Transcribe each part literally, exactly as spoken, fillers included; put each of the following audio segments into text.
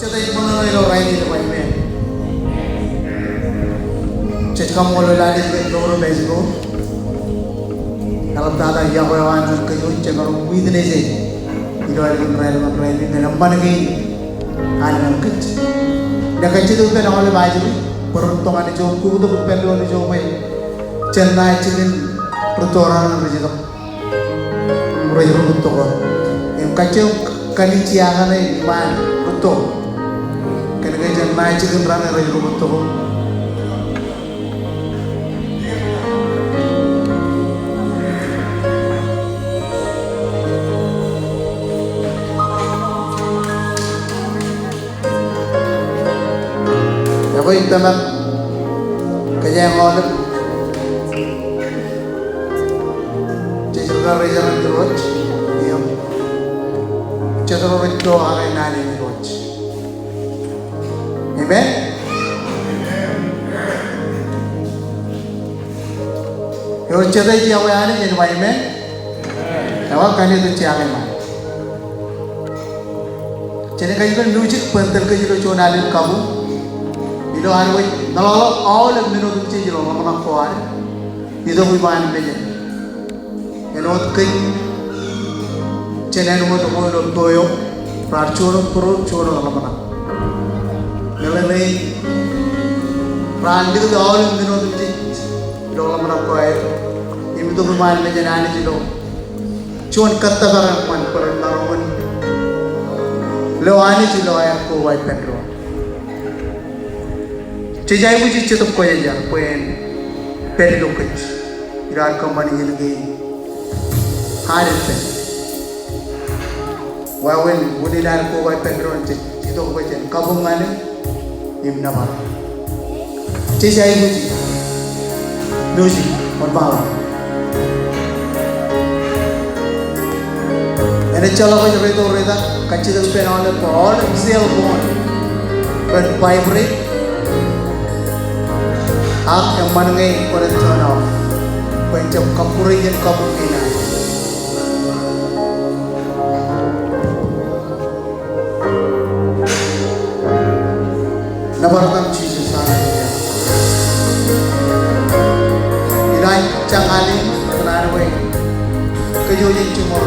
Jete ej ṃōṇōṇō ilo rainin ej ba amen. Jej kaṃṃoolol Anij kōn mour eo ej ba. Eḷaptata iọkwe eo an kōj, jemaroñ witness e ilo aer kōn raelep in, raelep in, im eṃṃan kein an ñan kōj. Im kajjitōk ippān aolep ajri, bwe ren tok Anij eo, kuktok ippān doon eo bwe jen naaj jikin rūtto raṇ rej itok im rej rūtto. Im kajjitōk kōn ijin eo an iṃaan rūtto. Kōnke jen naaj jikin raṇ rej rūtto. Ekwe ij tōmak kōjeañ aolep jej ri-karijeran Irooj im jet ro rej pokake naan in Irooj. Amen. Ewōr jete ej iọkwe Anij en ba amen. Ewōr kane ej iọkwe Anij. Jen kajjitōk music bwe en tōl kōj ilo juon alen kabuñ. Ilo ad wōj meḷọkḷọk aolep men otemjej ilo ḷōmṇak ko ad. Itok iṃaan mejān. Āinwōt kōj jān āinwōt ko ilo bwe eo raar juon bōro, juon ḷōmṇak. Meḷeḷe in raar likūt aolep men otemjej ilo ḷōmṇak ko aer. Im itok iṃaan mejān Anij ilo juon kōttōpar eṃṃan bwe ren maroñ in lo Anij ilo aer koba ippān doon. Jej aikuj ej Jetōb Kwōjarjar bwe en pād ilo kōj ilo ad kōṃṃan iien kein ad ippān. Wāween unin ad koba ippān doon, jej itok bwe jen kabuñ ñan e im nōbar. Jej aikuj ej music, wōnṃaanḷọk. Enaaj jeḷọk kōj rej itok rej itak, kajjitōk ippān aolep, aolep cell phone ren vibrate. Ak eṃṃan ñe kwōnaaj turn off bwe en jab kabbure iien kabuñ kein ad. Nōbar etaṃ Jisōs, hallelujah. Inaaj jañ alen kōn an bwe kōj eo ej jiṃor.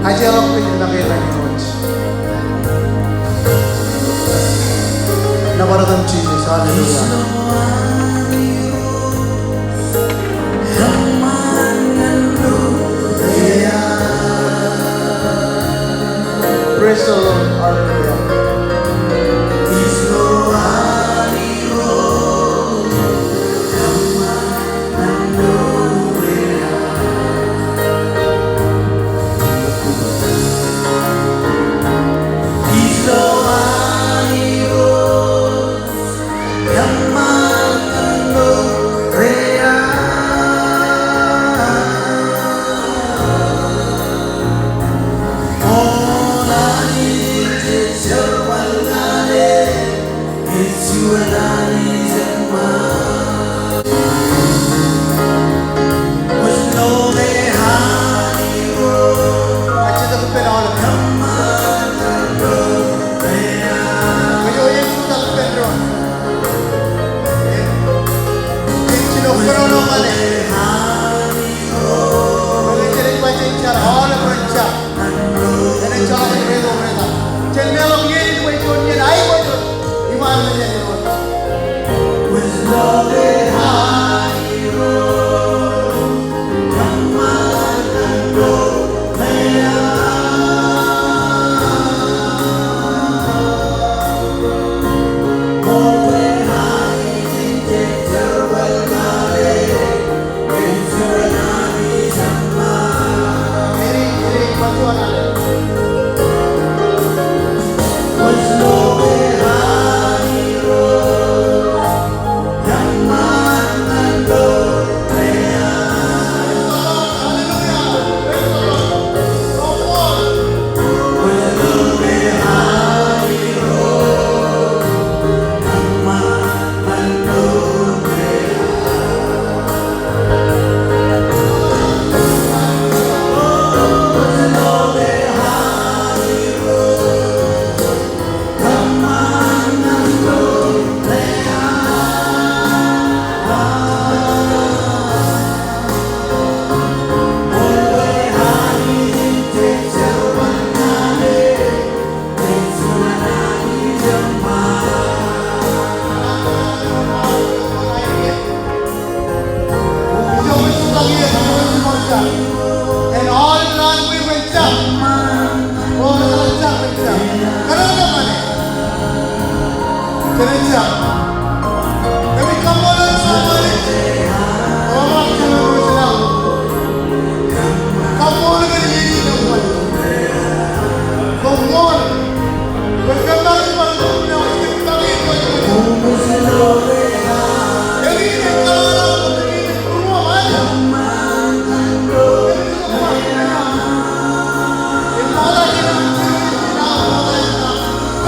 Ajeḷọk kōj make ñan Irooj. Nōbar etaṃ Jisōs, hallelujah. Praise the Lord. Hallelujah.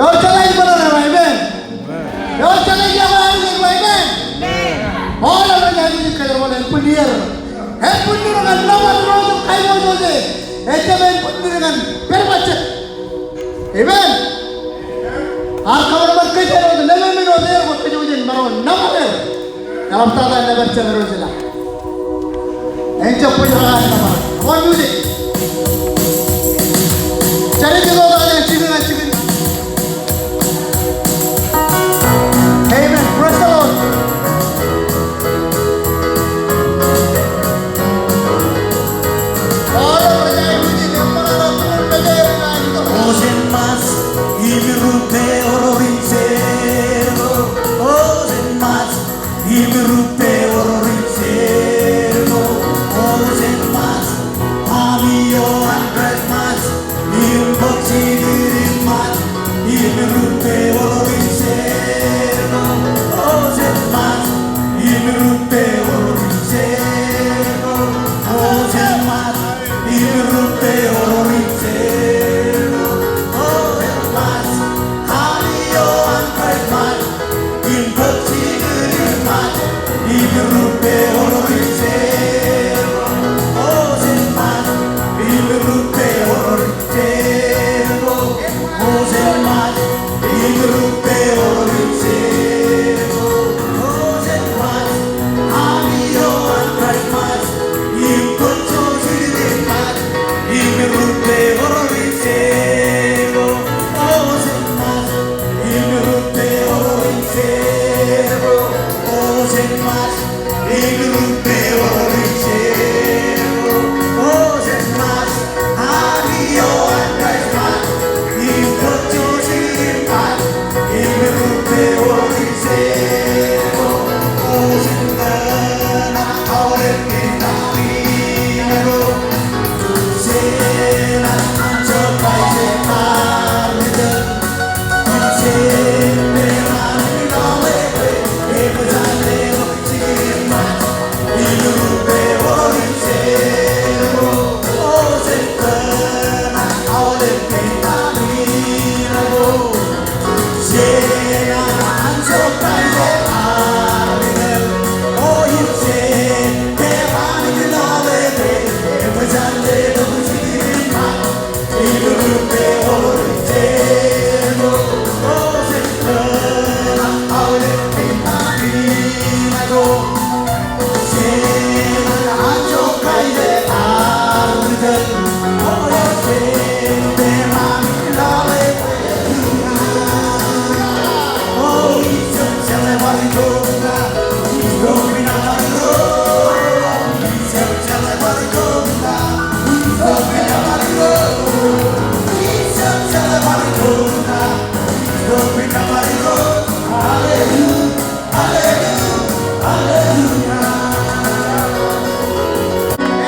Ewōr jeḷā in bōlen eo, amen. Ewōr jeḷā in yokwe eo, amen. Aolep ro rej kōjerbale, bōlen er. Ej bwidnir ñan nōbar ro rej kaiboojoj e. Ejjab en bwidnir ñan pād bajjek. Amen. Ak kōṃṃan kōj ro rej lōmāmāer, ro rej kōj ro rej maroñ nōbar er. Eḷaptata nōbar jabdewōt ilo. Ejjab bōjrak aō nōbar. Come on, music. Jen ej ḷọk ilo jikin, jikin. Amen. Praise the Lord. Osen mas, im rupe ororin sero. Osen mas, im rupe ororin sero. Osen mas, ami ioon Kraist mas, im bōk jididin mas, im rupe ororin sero. Osen mas, im rupe ororin sero. Osen mas, im rupe ororin sero. Osen mas, ami ioon Kraist mas, im bōk jididin mas, im rupe ororin sero. Osen mas, im rupe ororin sero. Osen mas, im rupe ororin sero. Osen mas, ami ioon Kraist mas, im bōk jididin mas, im rupe ororin sero. Osen mas, im rupe ororin sero. Osen mas, im rupe ororin sero. Osen mas, ami ioon Kraist mas, im bōk jididin mas, im rupe ororin sero. Osen mas,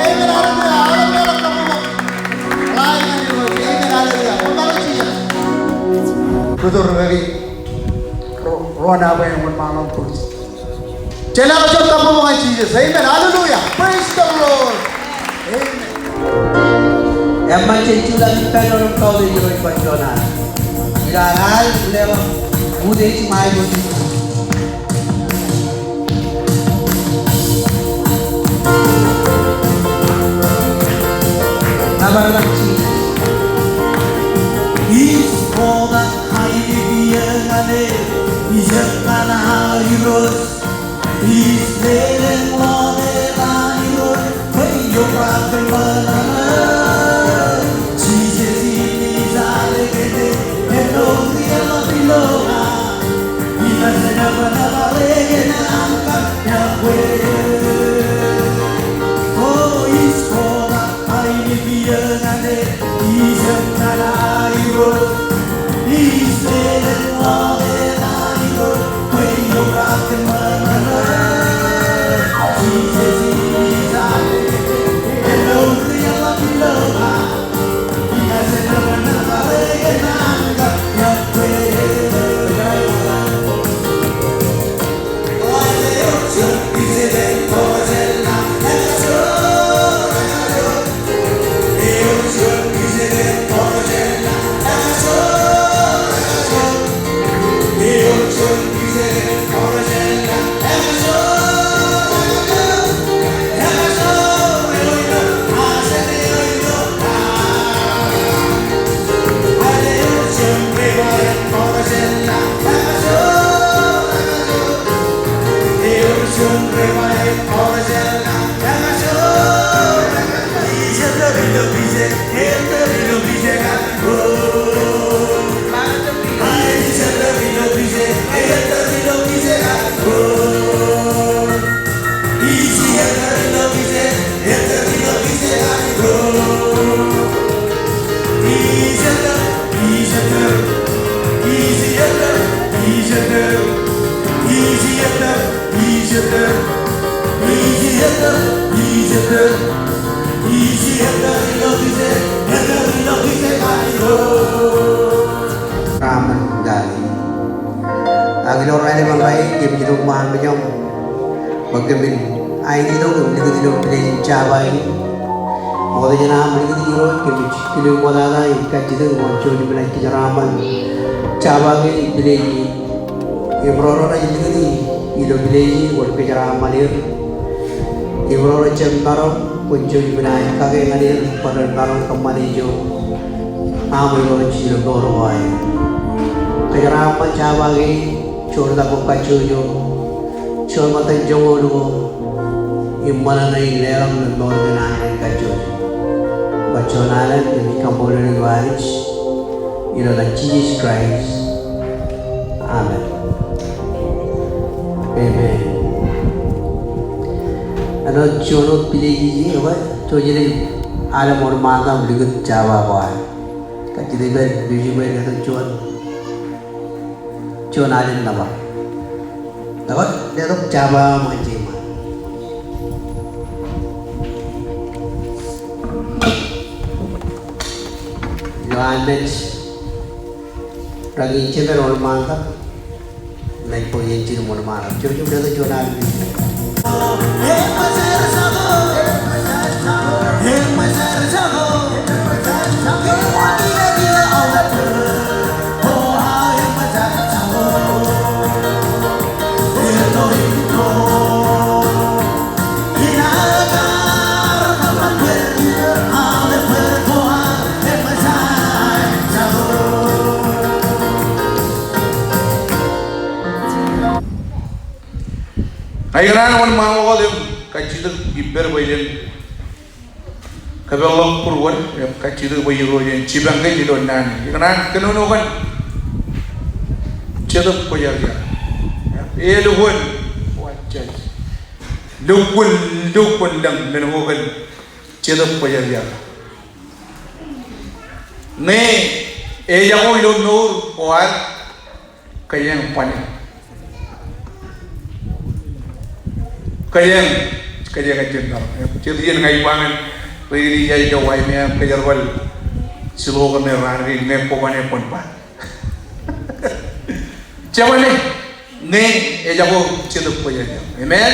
Amen, hallelujah. Amen, hallelujah. Ri-tōl ri-kaki, ro, ro nabwe eo ṃōk ṃaanḷọk bōk. Jen ḷọk ilo kabbokbok ñan Jisōs. Amen. Hallelujah. Praise the Lord. Amen. Eṃṃan, jen jutak ippān eo ej kautiej Irooj bar juon al. Ilo al, al, leḷọk utiej ṃae eo. Nōbar ḷọk Jisōs. Ij kotak ainikien ñan e, ijek ñan aō Irooj. Ij lelōñ ḷọk etan Irooj, bwe eobrak kōṃṃan ñan e. Jisōs in ij aleaḷe kōj, āinwōt ri-eḷap ilo ña. Raṃṃan kaki. Ak ilo raelepen rainin kōmij lo ṃaan mejaṃ bwe kōmin ainitok im likūt ilo pilej in Java in. Ṃokta jān aṃ likūt Irooj, kōmij kile ṃoktata im kajjitōk ñan jouj im naaj kōjeraaṃṃan Java kein pilej in. Im ro rej likūti ilo pilej in, kwōn kōjeraaṃṃan er. Im ro rej jab maroñ, kwōn jouj im naaj kake ñan er bwe ren maroñ kōṃṃane ijo aṃ Irooj ilo mour ko aer. Kōjeraaṃṃan Java kein, joortak ko kajjojo, juon ṃōttan joñoul ko, im ṃōṇōṇō in leḷọk ilo mour kein an kajjojo. Bar juon alen kōmij kaṃṃoolol eok Anij, ilo etan Jisōs Kraist. Amen. Amen. Āinwōt juon wōt pilej in, eo, juon alen, alen ṃōṇōṇō ṃaan eo likūt Java ko ad. Kajjitōk ippān music band eo, juon, juon alen nōbar. Eo, letok Java ṃōn jeṃaan. Ilo an naaj rañin jemān wōnṃaantak, naaj bōk iien jilu wōnṃaantak. Jouj im letok juon alen. Ña ikōṇaan wōnṃaanḷọk wōt im kajjitōk ippād bwe jen kōpeḷḷọk būruon im kajjitōk bwe Irooj en jipañ kōj ilo naan in. Ikōṇaan kōnono kōn Jetōb Kwōjarjar. Elukkuun, lukkuun, lukkuun lōñ men ko kōn Jetōb Kwōjarjar. Ñe ejako ilo mour ko ad, kōjeañ bane. Kōjeañ, kōjeañ ejjab bar. Jet iien ña ij ba ñan ri-kōj ilo wife eo im kōjerbal slogan eo raan kein, ñe kwō bane kwōn ba. Jebane, ñe ejako Jetōb Kwōjarjar. Amen?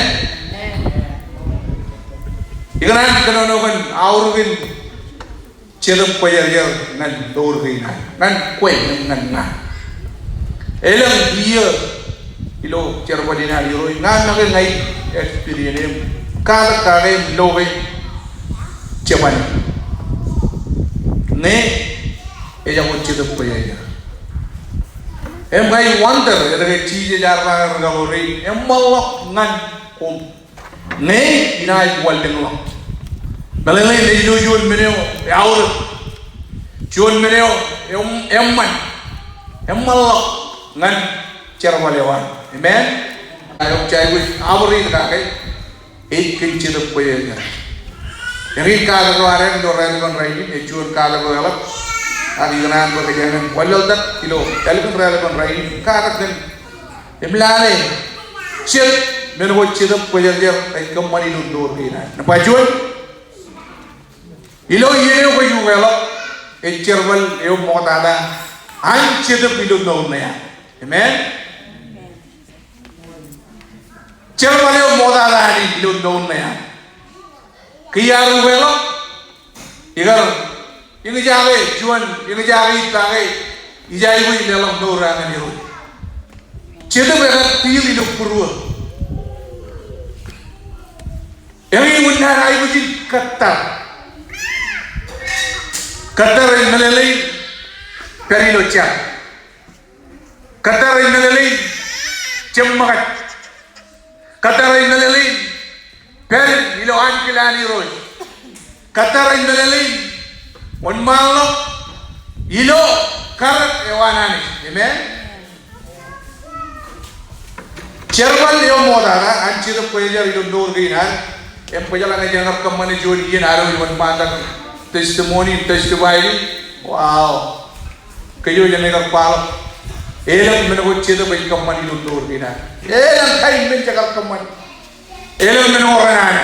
Ikōṇaan kōnono kōn aorōk in Jetōb Kwōjarjar ñan mour kein ad, ñan kwe im ñan ña. Elōñ iiō ilo jerbal in ad Irooj, ña make ña ij experience im katak kake im lo ke jebane. Ñe ejako Jetōb Kwōjarjar. Im ña ij wonder etke Jisōs ear ba ñan rūkaḷoor in, eṃṃanḷọk ñan koṃ. Ñe inaaj wanlōñḷọk. Meḷeḷein ej lo juon men eo eaorōk. Juon men eo eṃ-, eṃṃan. Eṃṃanḷọk ñan jerbal eo an. Amen? Eo, jej aikuj aorōk kake. Ej kōn Jetōb Kwōjarjar. Eñin katak eo ad ilo raelepen rainin, ej juon katak eo eḷap. Ak ikōṇaan bwe kōjeañ wanlaḷtak ilo elōñ raelepen rainin. Katak kōn im lale jet men ko Jetōb Kwōjarjar ej kōṃṃan ilo mour kein ad. Nōṃba juon, ilo iien eo kwōj ukeḷọk, ej jerbal eo ṃoktata an Jetōb ilo mour ṇe eṇ. Amen? Jerbal eo ṃoktata an ilo mour ṇe eṇ. Ke iar ukeḷọk, ikar eñjake juon, eñjake ippa ke ij aikuj leḷọk mour eo ñan Irooj. Jetōb ekar deal ilo būruō. Eñin unin ad aikuj in kōttar. Kōttar eo meḷeḷein pād ilo jar. Kōttar eo meḷeḷein jab ṃōkaj. Kōttar eo meḷeḷein pād ilo ankilaan Irooj. Kōttar eo meḷeḷein wōnṃaanḷọk ilo karōk eo an Anij. Amen. Jerbal eo ṃoktata an Jetōb Kwōjarjar ilo mour kein ad. Im kwōjeḷā ñe jeañ kar kōṃṃane juon iien ad wōnṃaantak testimony, testify. Wow. Kōj wōj jenaaj kar kwaḷọk. Elōñ men ko Jetōb ej kōṃṃan ilo mour kein ad. Elōñ kain men jekar kōṃṃan. Elōñ men ko renana.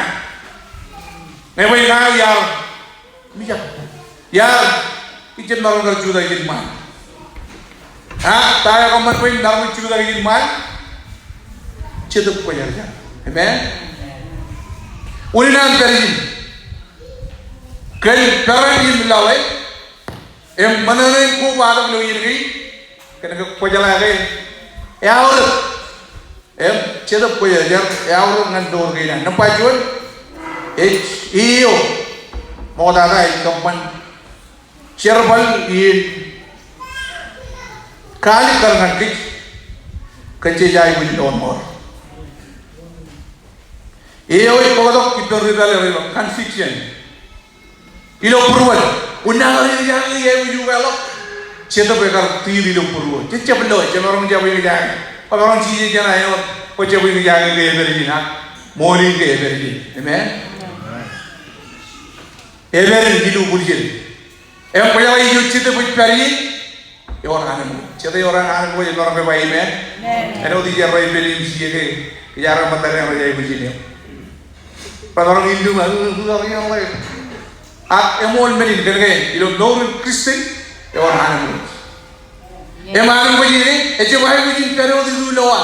Ñe bwe ña iar mijak, iar ijjab maroñ kar jutak ijin ṃaan. A, ta eo kōṃṃan bwe maroñ jutak ijin ṃaan? Jetōb Kwōjarjar. Amen. Unin an pād ijin kōn peran im lale im ṃōṇōṇō in kobatok ilo iien kein kōn ke kwō jeḷā ke eaorōk im Jetōb Kwōjarjar eaorōk ñan mour kein an. Nōṃba juon, ej eo ṃoktata ej kōṃṃan jerbal in kaalikkar ñan kōj kōn jej aikuj in doon mour. Eo ej bōktok ippān ri pālle ro ilo conviction ilo būruod. Unin an ri pālle ro ej aikuj in ukeḷọk, Jetōb ekar tiit ilo būruod. Jej jab lo, jemaroñ jab eñjake. Kwōmaroñ jijet jān eo, kwō jab eñjake ke epād ijin ak ṃool in ke epād ijin. Amen. Epād ijin ilo būruod. Im kwōjeḷā ijo Jetōb ej pād ie, ewōr anamwōj. Jete ewōr anamwōj, emaroñ ke ba amen? Amen. Āinwōt ij errā ippān im C A ke, kōj ar ṃōttad eo rej aikuj in eo. Rej maroñ illu ña, ū, ū, ū, ū, ū. Ak eṃool men in kōn ke ilo mour in Christian, ewōr anamwōj. Im anamwōj in, ejjab aikuj in pād wōt ilo lowa.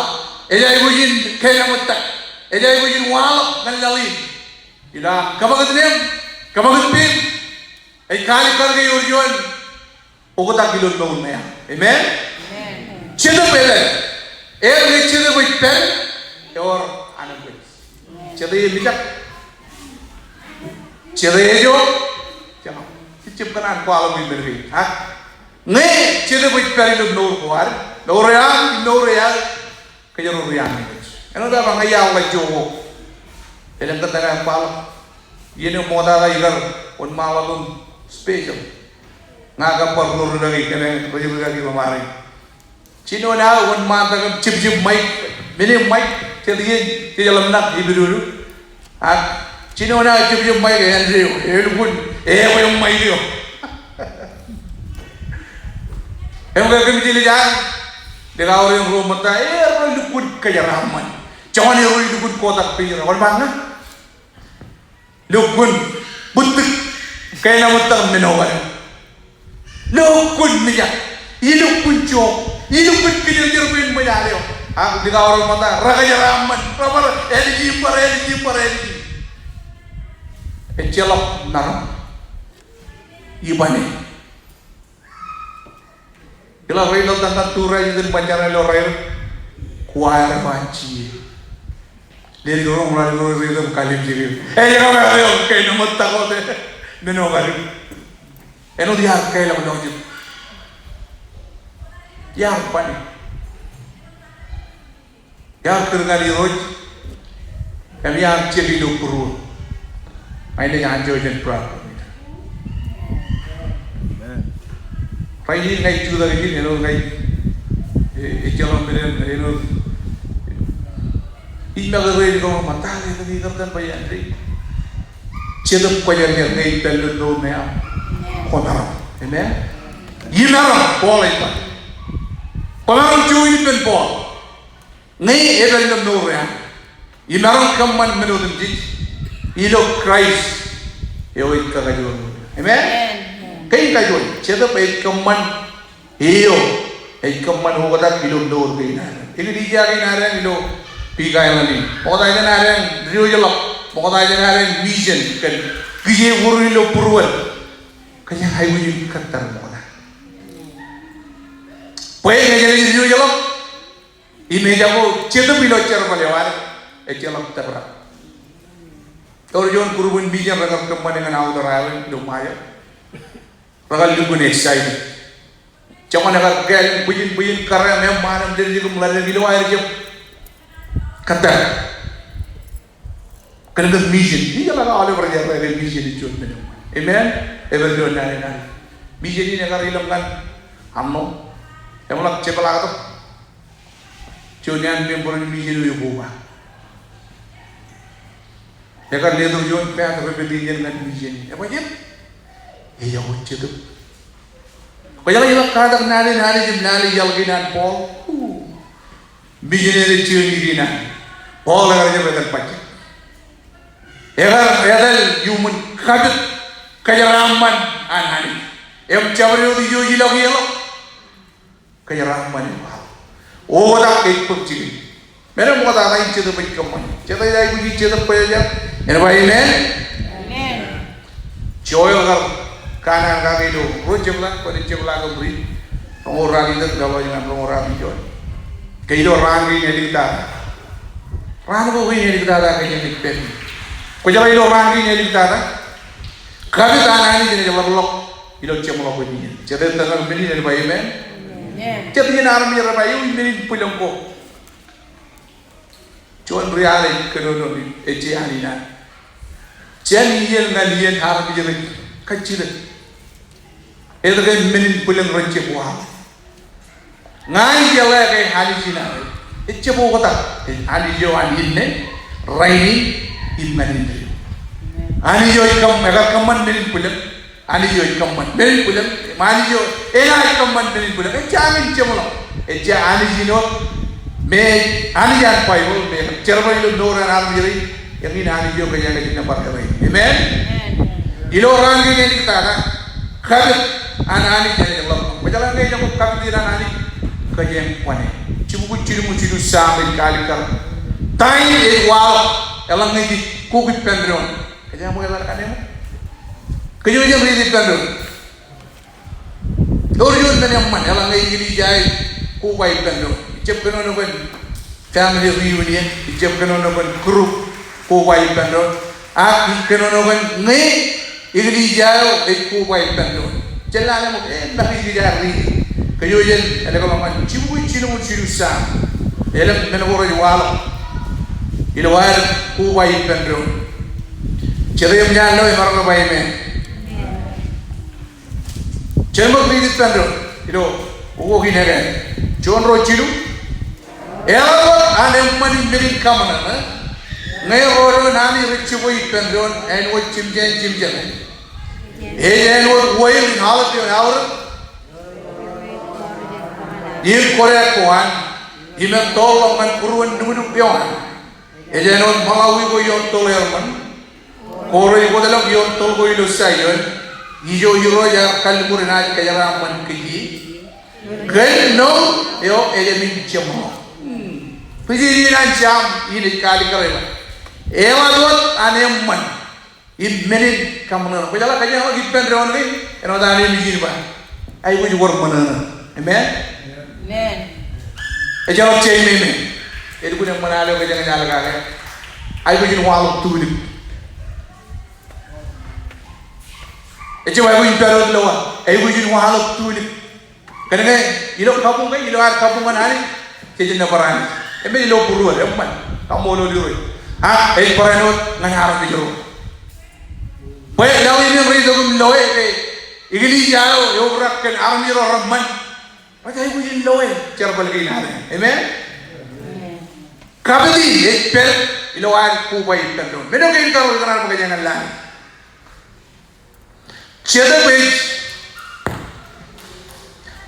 Ej aikuj in kein ṃōttad. Ej aikuj in waḷọk ñan laḷ in. Ilo kōṃakūt neeṃ, kōṃakūt peiṃ. Ej kaalikkar ke ewōr juon oktak ilo mour ṇe aṃ. Amen? Amen. Jetōb ej pād. Im ñe Jetōb ej pād, ewōr anamwōj. Jete eo emijak? Jete eo ejjo? Jete eo ejjo? Jejjab kōṇaan kwaḷọk ippān kein. Ak ñe Jetōb ej pād ilo mour ko ad, mour eo aṃ, mour eo aō, kōjro ri anamwōj. Āinwōt aō ba ña iar ḷak ijo ko. Elōñ kōttar eo kwaḷọk. Iien eo ṃoktata ikar wōnṃaanḷọk im special. Ña kab bar ro ri kaki kōn rej ri kaki ḷōṃaro. Jinoin aō wōnṃaantak im jepjep mic. Men eo mic, jet iien, jejeḷā ṇak ipidodo. Ak jinoin aō jepjep mic, Andrew, elukkuun, ewe mic eo. Im ke kōmij ej ḷak, likao rein ruo ṃōtta, erro lukkuun kōjeraaṃṃan. Joñan erro lukkuun kotak peier, kwōn ba ña. Lukkuun bōtōk kein eo ṃōttan men eo kaṇ. Lukkuun mijak. Ilukkuun jook. Ilukkuun kijerjer bwe en ṃōj al eo. Ak likao rein ṃōtta rekōjeraaṃṃan. Rebar āliji im bar āliji im bar āliji. Ejjeḷọk maroñ. Iban e. Ilo rej ilo tōn an tūraj iten bajjek ilo rairōk, kwaer eo an Jisōs. Ledik ro, ṃool ro, rej ilo kalimjeke. Ej kab eo kein eo ṃōttan wōt men eo kaṇ. Āinwōt iar kālọk lọjet. Iar bane. Iar kūr ñan Irooj, im iar jab ilo būruō. Ña inaaj anjọ jān būruō. Rainin ña ij jutak ijin, āinwōt ña ij, e, ejjeḷọk men in, āinwōt ij make ready ko ṃōttan, āinwōt ikar jān bwe iar ready. Jetōb Kwōjarjar ñe ej pād ilo mour ṇe aṃ. Kwōmaroñ. Amen. Imaroñ, Paul ej ba. Kwōmaroñ juon ippān Paul. Ñe epād ilo mour eo aṃ, imaroñ kōṃṃan men otemjej ilo Kraist eo ej kakajoor. Amen? Amen. Kein kajoor, Jetōb ej kōṃṃan eo ej kōṃṃan oktak ilo mour kein adeañ. Eñin ijjān kein adeañ ilo Big Island in. Ṃokta jān adeañ diwōjḷọk, ṃokta jān adeañ mission kōn kijeek ro ilo būruod. Kōjeañ aikuj in kōttar ṃokta. Bwe ñe jenaaj diwōjḷọk, im ejako Jetōb ilo jerbal eo ad, ejjeḷọk tōprak. Ewōr juon group in mission rekar kōṃṃane ñan outer island ilo Ṃajeḷ. Rekar lukkuun excited. Joñan ekar kāāl bwijin bwijin kōrā im eṃṃaan im dedik im ḷaddik ilo aer jab kōttar. Kōn ke mission, ijeḷā ke aolep rej errā ke mission ej juon men eṃṃan. Amen? Ej pād juon naan in an. Mission in ekar ilọk ñan Arno. Eṃḷọk jepḷaaktok. Juon iaan member in mission eo ej koba. Ekar letok juon path repetition ñan mission in. Ej ba jet. Ejako Jetōb. Kwōjeḷā ilo katak naan in Anij im naan in iaḷ kein an Paul. Mission in ej journey kein an. Paul ekar jab etal bajjek. Ekar etal iuṃwin kapit kōjeraaṃṃan an Anij. Im jabdewōt ijo ilọk eo ḷọk, kōjeraaṃṃan eo. Oktak ej bōk jikin. Men eo ṃoktata in Jetōb ej kōṃṃane. Jete ej aikuji Jetōb Kwōjarjar? Āinwōt ba amen. Amen. Joel kar kanaan kake ilo ruo jebḷaak, bōlen jebḷaak im riit. Roñoul ralitōk, ḷọk ñan roñoul ralitōk. Ke ilo raan kein āliktata. Raan ko kein āliktata kōjeañ ej pād ie. Kwōjeḷā ilo raan kein āliktata, kapit an Anij enaaj ḷapḷọk ilo jeṃḷọkin iien. Jete ej tōmak men in? Āinwōt ba amen. Amen. Jet iien armej rej ba eo men in bwilōñ ko. Juon ri-al ej kōnono im ej jea an inaaj. Jān iien ñan iien armej rej kajjitōk. Etke men in bwilōñ ren jab waḷọk? Ña ijeḷā ke Anij in ad ejjab oktak. Anij eo an inne, rainin, im ñan indeeo. Anij eo ej kōm, ekar kōṃṃan men in bwilōñ. Anij eo ej kōṃṃan men in bwilōñ. Im Anij eo enaaj kōṃṃan men in bwilōñ. Ejja amen jeṃḷọk. Ejja Anij in wōt. Me Anij an Baibōḷ, me jerbal ilo mour an armej rein. Eñin Anij eo kōjeañ ej nōbar er. Amen. Amen. Ilo raan kein āliktata, kapit an Anij enaaj ḷapḷọk. Kwōjeḷā ke ejako kapit in an Anij, kōjeañ kōṇaan. Jibukwi jilu im jilu Sam ej kalikkar ta in ej waḷọk eḷaññe jej kuk ippān doon. Kōjeañ ṃōk etal kaṇe ṃōk. Kōj jen riit ippān doon. Ewōr juon men eṃṃan, eḷaññe Elijah ej koba ippān doon. Ejjab kōnono kōn family reunion, ejjab kōnono kōn group koba ippān doon. Ak ej kōnono kōn ñe Elijah eo ej koba ippān doon. Jen lale ṃōk, eh, ṃōk Elijah riit. Kōj jen, ālōkḷọk ñan jibukwi jilu im jilu Sam. Elōñ men ko rej waḷọk ilo ad koba ippān doon. Jete eṃōj an lo emaroñ ba amen. Jen ṃōk riit ippān doon ilo ukok in ekāāl. Juon, ruo, jilu. Eḷap wōt an eṃṃan in men in kaṃōṇōṇō, ñe ro doon Anij rej jibwe ippān doon āinwōt jimjāān jimjāān. Ej āinwōt oil in olive eo an aorōk im kōdā ko an, im ettoḷọk ñan būruon nuknuk eo an. Ej āinwōt ṃōḷawi ko ioon toḷ Aaron, ko rej wōtlọk ioon toḷ ko ilo Zion, ijo Irooj ear kalliṃur enaaj kōjeraaṃṃan kōj ie kōn mour eo ejāmin jeṃḷọk. Ri-jeje in an Sam in ej kalikkar ej ba, eḷap wōt an eṃṃan in men in kaṃōṇōṇō. Kwōjeḷā kōjeañ ḷọk ippān doon kein, āinwōt an eṃōj in ba, aikuj wōr ṃōṇōṇō. Amen? Amen. Ejjeḷọk jān men in. Elukkuun eṃṃan al eo kōjeañ ej al kake. Aikuj in waḷọk tulip. Ejjab aikuj in pād wōt lowaan. Aikuj in waḷọk tulip. Kōnke ilo kabuñ ke, ilo ad kabuñ ñan Anij, jej nōbar Anij. Eṃōj ilo būruod, eṃṃan, kaṃṃoolol Irooj. Ak ej barāinwōt ñan armej ro. Bwe lọñiiñ in reitok im loe ke Elijah eo eobrak kōn armej ro reṃṃan, rej aikuj in loe jerbal kein ad. Amen? Kapit in ej pād ilo ad koba ippān doon. Men eo kein karuo ikōṇaan bwe kōjeañ ḷak. Jetōb ej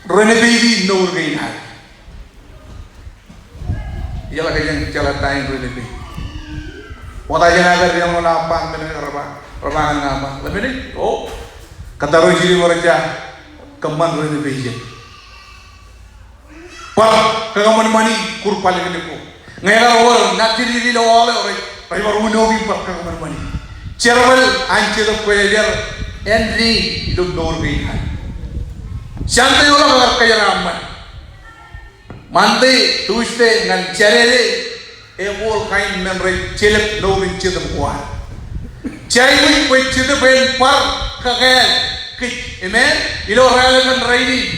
renovate mour kein ad. Ijeḷā kōjeañ jeḷā ta in renovate. Ṃokta jān aō kar deḷọñ ḷọk aṃ ba men eo, rej ba, rej ba ñan aṃ ba, ḷe men eo, o, kōttar eo jidik eo rej ja kōṃṃan renovation. Bar kakōṃanṃani kur balik ḷọk ko. Ñe ekar wōr ṇa jidik ilo aolep eo, rej, rej bar unoki bar kakōṃanṃani. Jerbal an Jetōb Kwōjarjar āindein ilo mour kein ad. Sunday eo ḷọk ekar kōjeraaṃṃan. Monday, Tuesday ñan Saturday, eboḷ kain men rej jelōt mour in Jetōb ko ad. Jej aikuj bwe Jetōb en bar kakāāl kōj. Amen? Ilo rālepen rainin.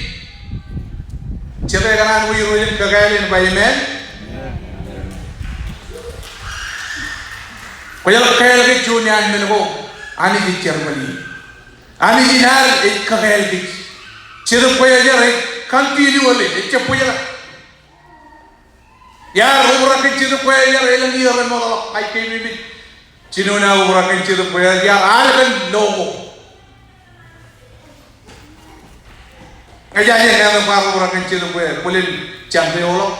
Jete ekōṇaan bwe Irooj en kakāāl eṇ, ba amen? Kwōjeḷā kakāāl kōj juon iaan men ko, Anij ej jerbal ie. Anij in ad ej kakāāl kōj. Jetōb Kwōjarjar ej continually, ejjab bōjrak. Iar obrak kōn Jetōb Kwōjarjar, elōñ iiō remootḷọk, ij keememej. Jinoin aō obrak kōn Jetōb Kwōjarjar, iar al kōn lo ko. Ñe jej aikuj in bar obrak kōn Jetōb Kwōjarjar, bōlen Sunday eo ḷọk,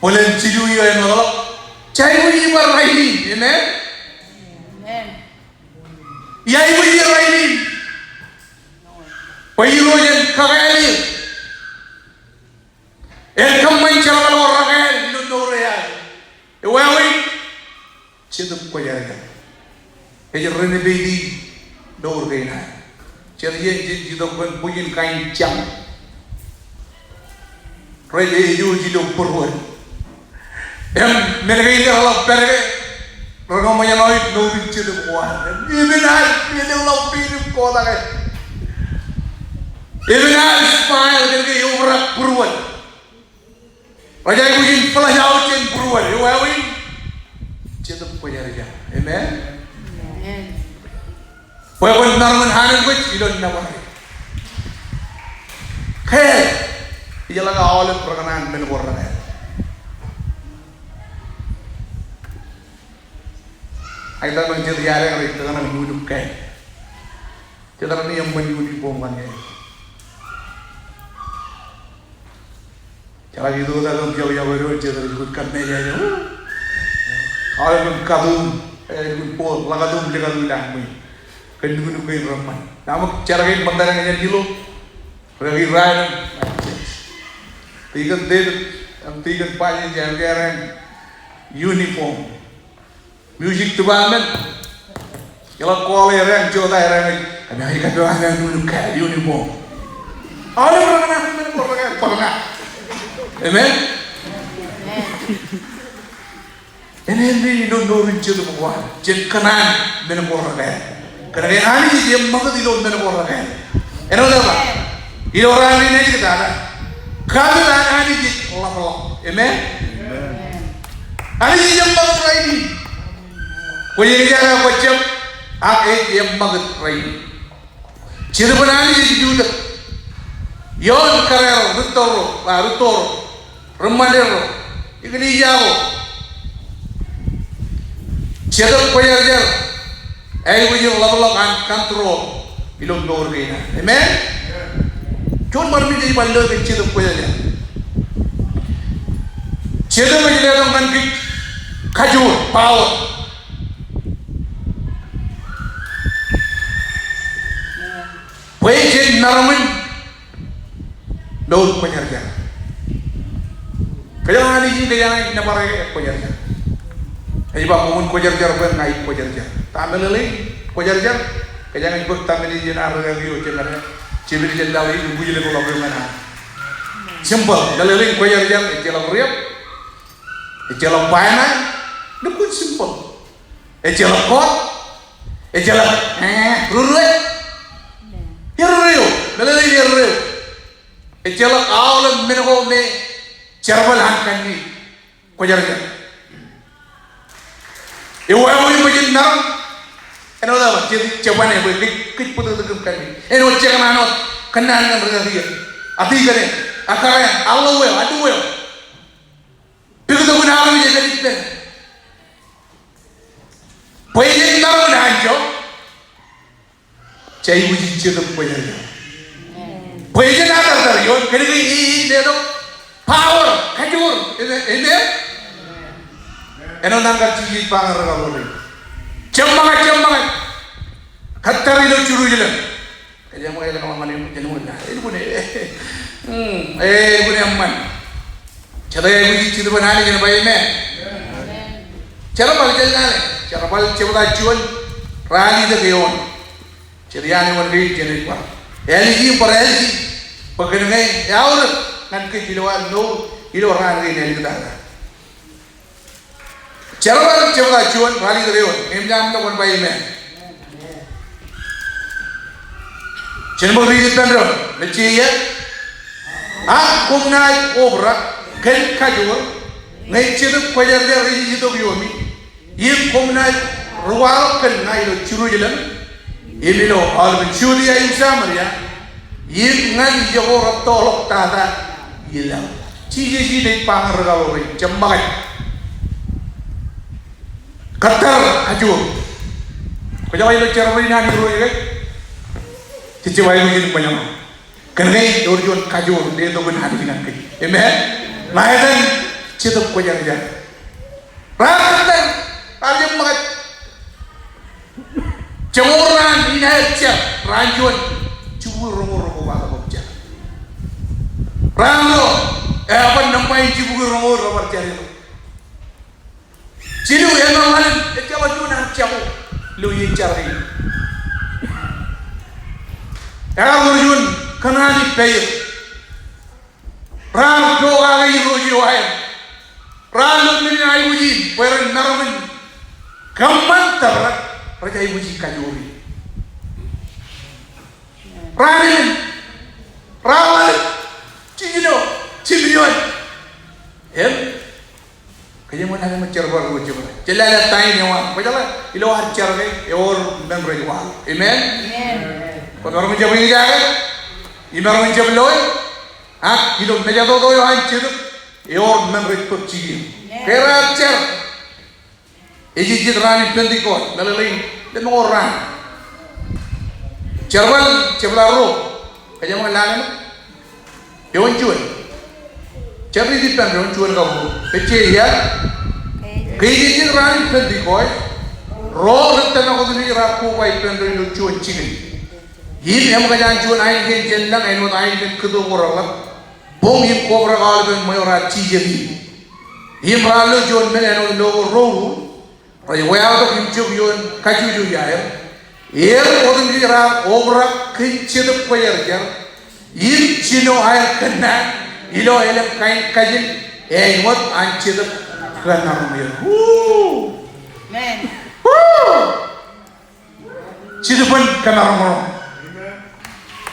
bōlen jilu iiō emootḷọk, jej aikuj in bar rainin, amen? Amen. Ij aikuj eō rainin bwe Irooj en kakāāl eō. Ekōṃṃan jerbal ko rekāāl ilo mour eo aō. Ewāween Jetōb Kwōjarjar. Ej renovate mour kein aō. Jet iien jej itok kōn bwijin kain jaṃ, rej ej ilo būruod. Im men kein ke reḷak pād ke, rekōṃṃan aolep mour in jetōb ko ad. Im epen ad, epen ḷọk pein im kōtake. Epen ad spine kōn ke eobrak būruod. Rej aikuj in flush out jān būruod. Ewāween Jetōb Kwōjarjar. Amen. Amen. Bwe kwōn maroñ in anemkwōj ilo nōbar. Ke ijeḷā ke aolep rekōṇaan men ko rekāāl. Ak ij tōmak jet iar ej kōṇaan nuknuk ke. Jet raṇ eṃṃan uniform kaṇ ke. Jeḷā ke itok tok im jab iọkwe Irooj, jet rej kōmmān eo. Aolep im katuum, eh, ḷōkatuum, ḷōkatuum ḷak ṃwiin. Kōn nuknuk kein reṃṃan. Naan ṃōk jar kein ṃōttad ñan ilo. Rekaki raṇ im. Tikōn David, im tikōn Bajen, jar kein uniform. Music department. Iḷak kọọle errā, jota errā, kōmij kōmij kōmij kōmij uniform. Aolep rekōṇaan men ko rekāāl, bōk ña. Amen. Enaaj ilo mour in jetōb ko ad, jen kōṇaan men ko rekāāl. Kōnke Anij ej eṃṃakūt ilo men ko rekāāl. Āinwōt ba, ilo raan in ej kōtata, kapit an Anij ej ḷapḷọk. Amen. Anij ej eṃṃakūt rainin. Kwōj eñjake kwōjjab, ak ej eṃṃakūt rainin. Jetōb in Anij ej lutōk ioon kōrā ro, rūtto ro, ba rūtto ro, ri-ṃanit ro, eklejia ko. Jetōb Kwōjarjar, ej aikuj in ḷapḷọk an control ilo mour kein ad. Amen? Juon bar men ej bar lo ke Jetōb Kwōjarjar. Jetōb ej letok ñan kōj kajoor, power. Bwe jen maroñ in mour kwōjarjar. Kōjeañ Anij in, kōjeañ ej nōbar e kwōjarjar. Ej ba, koṃwin kwōjarjar bwe ña ij kwōjarjar. Ta meḷeḷein kwōjarjar? Kōjeañ ej bōk tamānij in an rikaki eo jemād, jepel jān laḷ in, im bwijlōñ ḷọk eo ñan an. Simple. Meḷeḷein kwōjarjar, ejjeḷọk riab, ejjeḷọk baaṃle, lukkuun simple. Ejjeḷọk kọọt, ejjeḷọk, eh, rūrue. Erreo, meḷeḷein erreo. Ejjeḷọk aolep men ko me jerbal an kanniōk. Kwōjarjar. Ewāween bwe jen maroñ. Āinwōt aō, jet jebane bwe kōj, kōj bōtōktōk im kanniōk. Āinwōt jekōṇaan wōt kōnnaan ñan rikaki eo. Atikanaan, akakōṇaan, aḷḷo eo, aḷḷo eo. Pukot eo an Anij ej pād ippān. Bwe jen maroñ in anjọ, jej aikuj in Jetōb Kwōjarjar. Bwe jen atartar ioon, kōnke ej, ej letok power, kajoor. Amen? Amen? Āinwōt naan kar Jisōs ej ba ñan rūkaḷoor in, jab ṃōñā, jab ṃōñā. Kōttar ilo Jerusalem. Kōjeañ ṃōñā, ej ḷọk ñan eṃōj, jen ṃōñā. Elukkuun, eh, hmm, eh, elukkuun eṃṃan. Jet ej aikuj in Jetōb in Anij en ba amen. Jerbal, jen lale. Jerbal jebta juon, ralitōk eoon. Jet iaan eoon kein jenaaj bar ālij im bar ālij. Bwe kōnke eaorōk ñan kōj ilo ad mour, ilo raan kein āliktata. Jerbal jebta juon, ralitōk eoon, im jān ḷọk kwōn ba amen. Jen bar riit ippān doon, ej ba, ak koṃ naaj obrak kōn kajoor, ñe Jetōb Kwōjarjar ej itok iomi, im koṃ naaj ri-waḷọk kōn ña ilo Jerusalem, im ilo aolepen Judia im Samaria, im ñan ijo ko rettoḷọk tata ilo laḷ. Jisōs in ej ba ñan rūkaḷoor in, jab ṃōñā. Kōttar kajoor. Kwōjeḷā ilo jerbal in an Irooj ke, jej jab aikuj in ṃōñā. Kōnke ewōr juon kajoor letok in Anij ñan kōj. Amen. Ṇa etan Jetōb Kwōjarjar. Raar kōttar, raar jab ṃōñā. Joñoul raan in aer jar, raan juon, jibukwi roñoul remoot bar ḷọk jar. Raan ro, eban nōṃba in jibukwi roñoul rebar jar ilo. Jilu, eṃṃan ḷalem, ejjeḷọk juon an jako ilo iien jar kein. Ear wōr juon kōṇaan in peier. Raar pokake irooj eo aer. Raar lo men in aikuj in bwe ren maroñ in kōṃṃan tōprak rej aikuji kajoor in. Raar men, raar ḷalem, jiljino, jimjuon. Im Kōjeañ ṃōk ḷalem ṃōk jerbal ro jebta. Jen lale ta in eo an. Kwōjeḷā ilo ad jar ke ewōr men rej waḷọk. Amen? Amen. Kwōmaroñ jab eñjake. Imaroñ jab loe. Ak ilo mejatoto eo an Jetōb ewōr men rej bōk jikier. Amen. Ke raar jar. Ej jet raan in Pentekost. Meḷeḷein lemñoul raan. Jerbal jebta ro. Kōjeañ ṃōk ḷalem ṃōk. Eoon juon. Jar riit ippān doon juon kabbokbok. Ej jar. Ke ej jet raan in Pentekost, ro rej tōmak otemjej raar koba ippān doon ilo juon jikin. Im eṃōkaj an juon ainikien jān lañ, āinwōt ainikien kōto ko reḷap. Boñ im kobrak aolepen ṃweo raar jijet in. Im raar lo juon men āinwōt lo ko rour. Rej wāwōt im jab ioon kajjojo iaer. Er otemjej raar obrak kōn Jetōb Kwōjarjar. Im jino aer kōnnaan ilo elōñ kain kajin āinwōt an Jetōb kōmaroñ er. Woo! Amen. Woo! Jetōb en kōmaroñ er.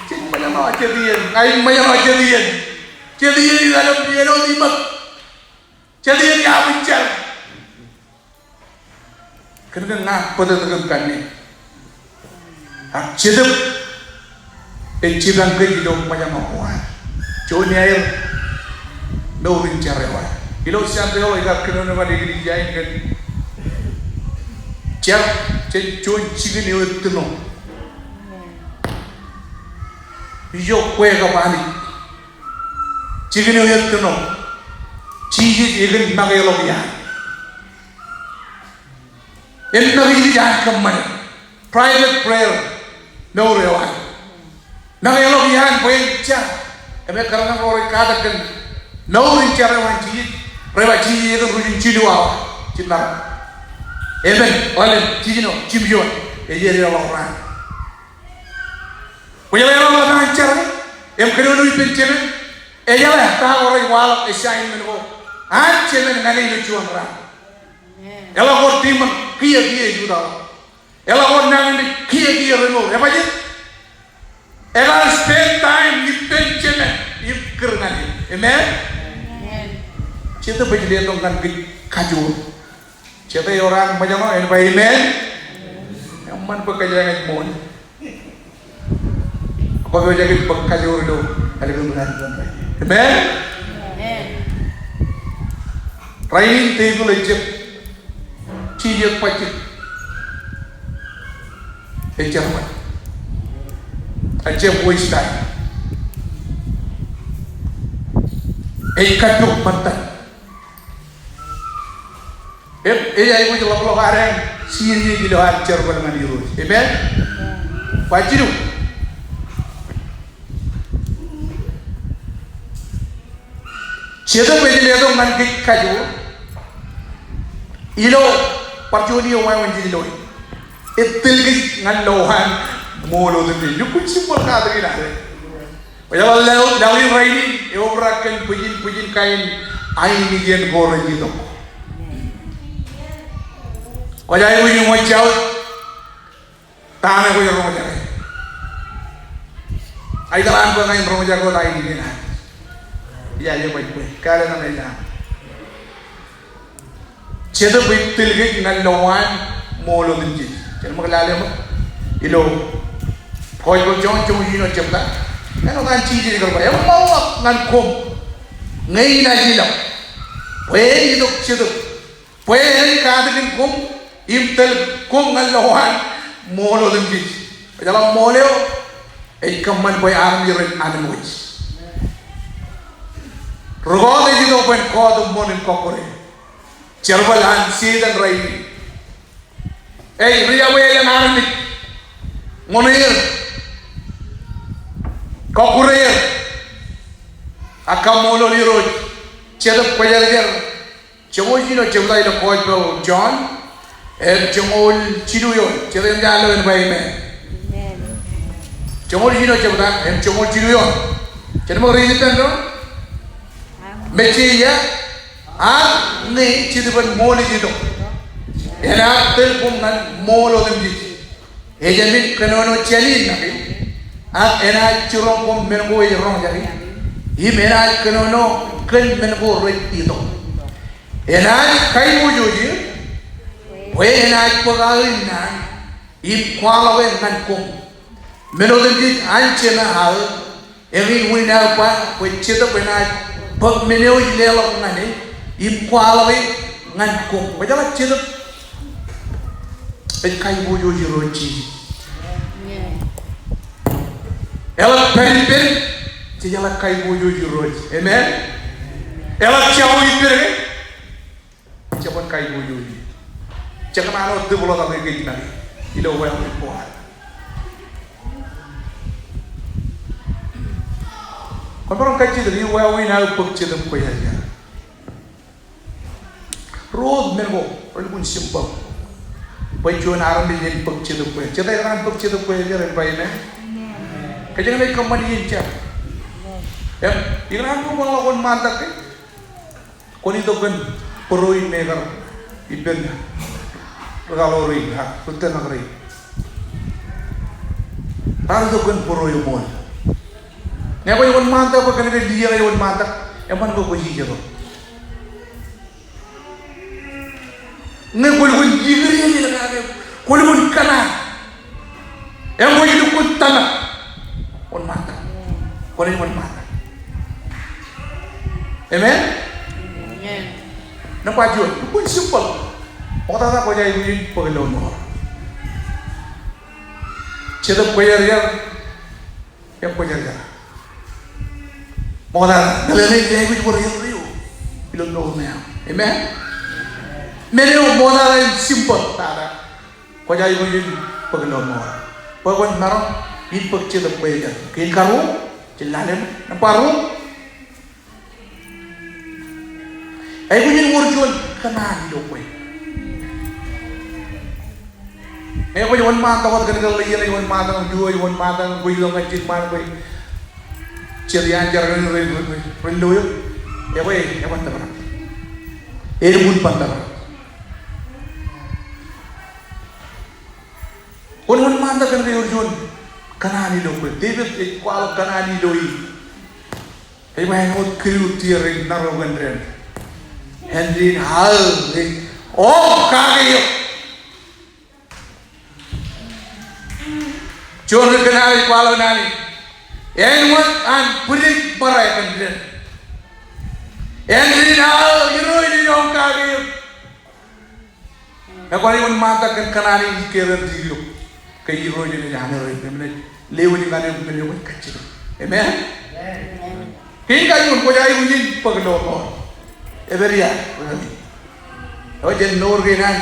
Jen ṃōjṇọ jet iien. Ña in ṃōjṇọ jet iien. Jet iien in ḷalem iien eo iṃōk. Jet iien in iabwin jar. Kōn ke ña bōtōktōkin kanniōk. Ak Jetōb ej jipañ kōj ilo ṃōjṇọ ko ad. Juon iaer mour in jar eo ad. Ilo Sunday eo ikar kōnono ñan eklejia in kōn jar, jān juon jikin eo ettino. Ijo kwe kab Anij. Jikin eo ettino. Jisōs ekōn makeḷọk iaan. Im make ijin an kōṃṃane. Private prayer. Mour eo an. Makeḷọk iaan bwe en jar. Im ekkar ñan ro rej katak kōn mour in jar eo an Jisōs. Rej ba Jisōs ekōn ruj im jilu awa. Jimar. Emān, ḷalem, jiljino, jimjuon. Ej edeḷọk raan. Kwōjeḷā eḷap an jar ke, im kōnono ippān jemān, ejeḷā ta ko rej waḷọk assignment ko an jemān ñan e ilo juon raan. Eḷak wōt tiṃoṇ kiiō kiiō ej utaḷọk. Eḷak wōt nañinmej kiiō kiiō remour. Ebajeet? Ekar spend time ippān jemān im kūr ñan e. Amen? Amen. Jetōb ej letok ñan kōj kajoor. Jete eo raar ṃōjṇọ en ba amen. Eṃṃan bwe kōjeañ ej ṃool. Kwōpojak in bōk kajoor ilo ālikin ri-kajin rainin. Amen. Rainin tepil ejjab jijet bajjek. Ejjab bajjek. Ejjab waste time. Ej kajjioñ ṃōttan. Im ej aikuj ḷapḷọk ad en siriej ilo ad jerbal ñan Irooj. Amen? Ba jilu. Jetōb ej letok ñan kōj kajoor. Ilo bar juon iiō wāween jej loe. Ej tōl kōj ñan lowaan ṃool otemjej. Lukkuun simple katak in ad. Kwōjeḷā laḷ, laḷ in rainin, eobrak kōn bwijin, bwijin kain ainikien ko rej itok. Kwōj aikuj in wōj jāut, ta ṇe kwōj roñjake. Aetōḷ an bwe ña in roñjake wōt ainikien an. Ia, ia, bwe, bwe, kāālōt ñan eo an. Jetōb ej tōl kōj ñan lowaan ṃool otemjej. Jen ṃōk lale ṃōk. Ilo Gospel John joñoul jiljino jebta. Āinwōt an Jisōs ekar ba, eṃṃanḷọk ñan koṃ ñe inaaj ilọk bwe en itok Jetōb bwe en katakin koṃ im tōl koṃ ñan lowaan ṃool otemjej. Kwōjeḷā ṃool eo ej kōṃṃan bwe armej ren anemkwōj. Rūkọọt ej itok bwe en kọọt ṃool im kọkkure. Jerbal an Setan rainin. Ej riabwe elōñ armej. Ṃoṇ er, kọkkure er, ak kaṃṃoolol Irooj. Jetōb Kwōjarjar joñoul jiljino jebta ilo Gospel John, im joñoul jilu eoon. Jet eo eṃōj an lo en ba amen. Joñoul jiljino jebta im joñoul jilu eoon. Jen ṃōk riiti ippān doon. Mesaia, ak ñe Jetōb en ṃool ej itok, enaaj tōl koṃ ñan ṃool otemjej. Ejāmin kōnono jān in ṇae, ak enaaj jiroñ koṃ men ko ej roñjake, im enaaj kōnono kōn men ko rej itok. Enaaj kaiboojoj eō, bwe enaaj bōk aō naan im kwaḷọke ñan koṃ. Men otemjej an Jema aō, eñin unin aō ba bwe Jetōb enaaj bōk men eo ej leḷọk ñan e im kwaḷọke ñan koṃ. Kwōjeḷā Jetōb ej kaiboojoj Irooj Jisōs. Eḷak pād ippān, jej jeḷā kaiboojoj Irooj. Amen. Eḷak jako ippān ke, jeban kaiboojoj. Jekōṇaan wōt tōprak eo ej make ilo wāween ko ad. Kwōn maroñ kajjitōk, ij wāween aō bōk Jetōb Kwōjarjar. Ro men ko relukkuun simple. Bwe juon armej en bōk Jetōb Kwōjarjar. Jete ikōṇaan bōk Jetōb Kwōjarjar, en ba amen. Kōjeañ ej kōṃṃan iien jab. Im ikōṇaan bōk, kwōn ḷọk wōnṃaantak ke kwōn itok kōn būruo in me kar ippān ri kaḷoor in, ak ri tōmak rein. Raar itok kōn būruo eo ṃool. Ñe kwōj wōnṃaantak bwe kōnke liaak ej wōnṃaantak, eṃṃan ke kwōj ijeḷā? Ñe kwōlukkuun ikūr ilo kake, kwōlukkuun kōṇaan. Im kwōj lukkuun tōmak, wōnṃaantak. Kwōnaaj wōnṃaantak. Amen? Amen. Nōṃba juon, lukkuun simple. Ṃoktata kwōj aikuj in bōk lọmọọr. Jetōb Kwōjarjar, im kwōjarjar. Ṃoktata, meḷeḷe in aikuj bōk erreo ilo mour eo aṃ. Amen? Men eo ṃoktata in simple tata. Kwōj aikuj in bōk lọmọọr bwe kwōn maroñ in bōk Jetōb Kwōjarjar. Kein karuo, jen lale ṃōk. Nōṃba ruo, aikuj in wōr juon kōṇaan ilo kwe. Ñe kwōj wōnṃaantak wōt kōn ke ḷe iien ej wōnṃaantak, ḷe eo ej wōnṃaantak, kwōj itok ñan jiṃṃaan bwe jet iaan jar ren, ren, ren, ren lo eok. Ekwe, eban tōprak. Elukkuun ban tōprak. Kwōn wōnṃaantak kōn ke ewōr juon kōṇaan ilo kwe. Devid ej kwaḷọk kōṇaan ilo e. Ej ba āinwōt kidu tier ej naro kōn dān. Āindein aō ej oom kake eok. Juon ri kōṇaan ej kwaḷọk naan in, āinwōt an bwidej ṃōrā kōn dān. Āindein aō Irooj ej oom kake eok. Ekwe kwōnaaj wōnṃaantak kōn kōṇaan in ij kōrā ijin ilo ke Irooj enaaj āinwōt enaaj lewōj ñan eok men eo kwōj kajjitōk. Amen? Kein kajuon kwōj aikuj in bōk lọmọọr. Epād ia? Eo jen mour kein an